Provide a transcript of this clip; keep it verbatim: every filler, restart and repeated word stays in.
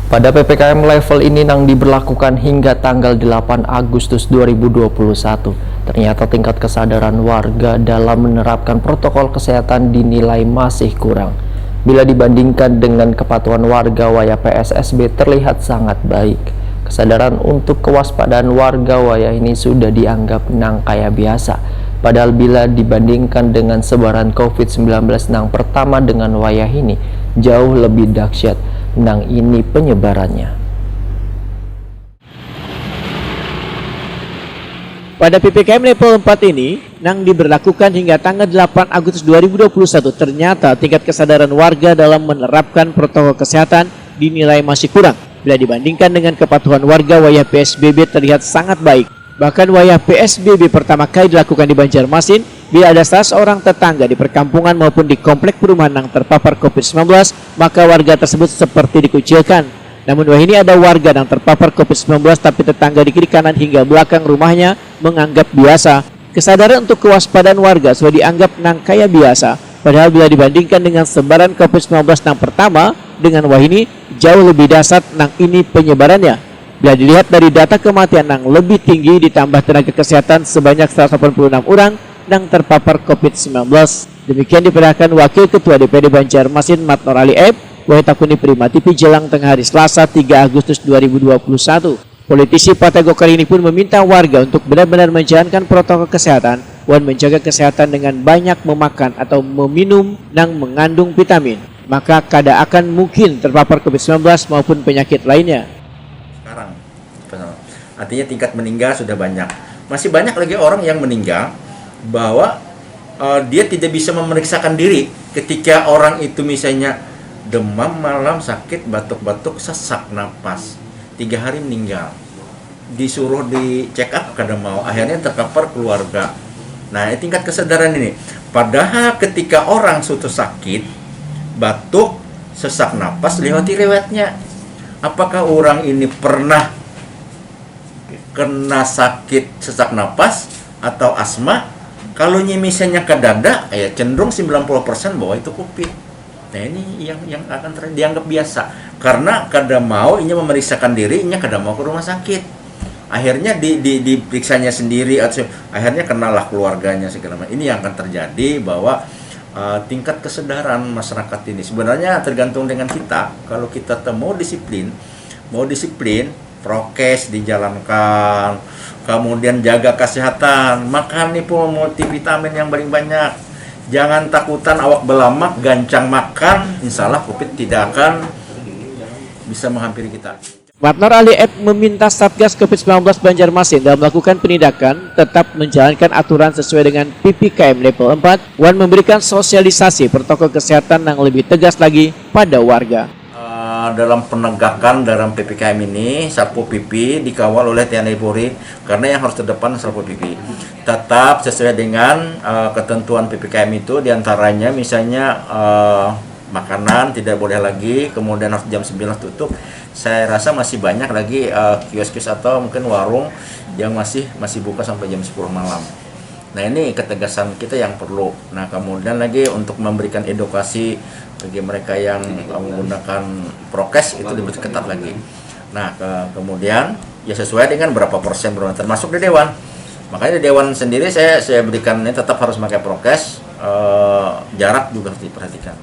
Pada P P K M level ini nang diberlakukan hingga tanggal delapan Agustus dua ribu dua puluh satu, ternyata tingkat kesadaran warga dalam menerapkan protokol kesehatan dinilai masih kurang. Bila dibandingkan dengan kepatuhan warga wayah P S S B terlihat sangat baik. Kesadaran untuk kewaspadaan warga wayah ini sudah dianggap nang kaya biasa. Padahal bila dibandingkan dengan sebaran covid sembilan belas nang pertama dengan wayah ini, jauh lebih dahsyat nang ini penyebarannya. Pada P P K M level empat ini, nang diberlakukan hingga tanggal delapan Agustus dua ribu dua puluh satu, ternyata tingkat kesadaran warga dalam menerapkan protokol kesehatan dinilai masih kurang bila dibandingkan dengan kepatuhan warga wayah P S B B terlihat sangat baik. Bahkan wayah P S B B pertama kali dilakukan di Banjarmasin, bila ada salah seorang tetangga di perkampungan maupun di komplek perumahan yang terpapar covid sembilan belas, maka warga tersebut seperti dikucilkan. Namun wahini ada warga yang terpapar covid sembilan belas tapi tetangga di kiri kanan hingga belakang rumahnya menganggap biasa. Kesadaran untuk kewaspadaan warga sudah dianggap nang kaya biasa. Padahal bila dibandingkan dengan sebaran covid sembilan belas nang pertama, dengan wahini jauh lebih dasar nang ini penyebarannya. Bila dilihat dari data kematian nang lebih tinggi ditambah tenaga kesehatan sebanyak seratus delapan puluh enam orang nang terpapar covid sembilan belas. Demikian diperlihatkan Wakil Ketua D P R D Banjarmasin Matnor Ali Ep, wahai takuni Prima T V jelang tengah hari Selasa tiga Agustus dua ribu dua puluh satu. Politisi Partai Golkar ini pun meminta warga untuk benar-benar menjalankan protokol kesehatan wan menjaga kesehatan dengan banyak memakan atau meminum nang mengandung vitamin, maka kada akan mungkin terpapar covid sembilan belas maupun penyakit lainnya. Sekarang, artinya tingkat meninggal sudah banyak. Masih banyak lagi orang yang meninggal bahwa uh, dia tidak bisa memeriksakan diri ketika orang itu misalnya demam malam, sakit, batuk-batuk, sesak napas, tiga hari meninggal, disuruh di check up kada mau, akhirnya terpapar keluarga. Nah, ini tingkat kesadaran ini. Padahal ketika orang sudah sakit, batuk, sesak napas, lewati riwayatnya. Apakah orang ini pernah kena sakit sesak napas atau asma? Kalau misalnya ke dada, ya cenderung sembilan puluh persen bahwa itu covid. Nah, ini yang yang akan ter, dianggap biasa karena kada mau inya memeriksakan diri, inya kada mau ke rumah sakit. Akhirnya di, di diperiksanya sendiri atau akhirnya kenalah keluarganya segala macam. Ini yang akan terjadi bahwa uh, tingkat kesadaran masyarakat ini sebenarnya tergantung dengan kita. Kalau kita mau disiplin, mau disiplin, prokes dijalankan, kemudian jaga kesehatan, makan nih pun multivitamin yang paling banyak. Jangan takutan awak belamak, gancang makan, insya Allah covid tidak akan bisa menghampiri kita. Matnor Ali Ep meminta Satgas covid sembilan belas Banjarmasin dalam melakukan penindakan tetap menjalankan aturan sesuai dengan P P K M level empat wan memberikan sosialisasi protokol kesehatan yang lebih tegas lagi pada warga. dalam penegakan dalam P P K M ini, Satpol P P dikawal oleh T N I Polri karena yang harus terdepan Satpol P P. Tetap sesuai dengan uh, ketentuan P P K M itu diantaranya misalnya uh, makanan tidak boleh lagi, kemudian harus jam sembilan tutup. Saya rasa masih banyak lagi uh, kios-kios atau mungkin warung yang masih masih buka sampai jam sepuluh malam. Nah, ini ketegasan kita yang perlu. Nah, kemudian lagi untuk memberikan edukasi bagi mereka yang menggunakan prokes itu lebih ketat lagi. Nah, ke, kemudian ya sesuai dengan berapa persen berapa termasuk di dewan. Makanya di dewan sendiri saya saya berikan ini tetap harus pakai prokes, eh, jarak juga harus diperhatikan.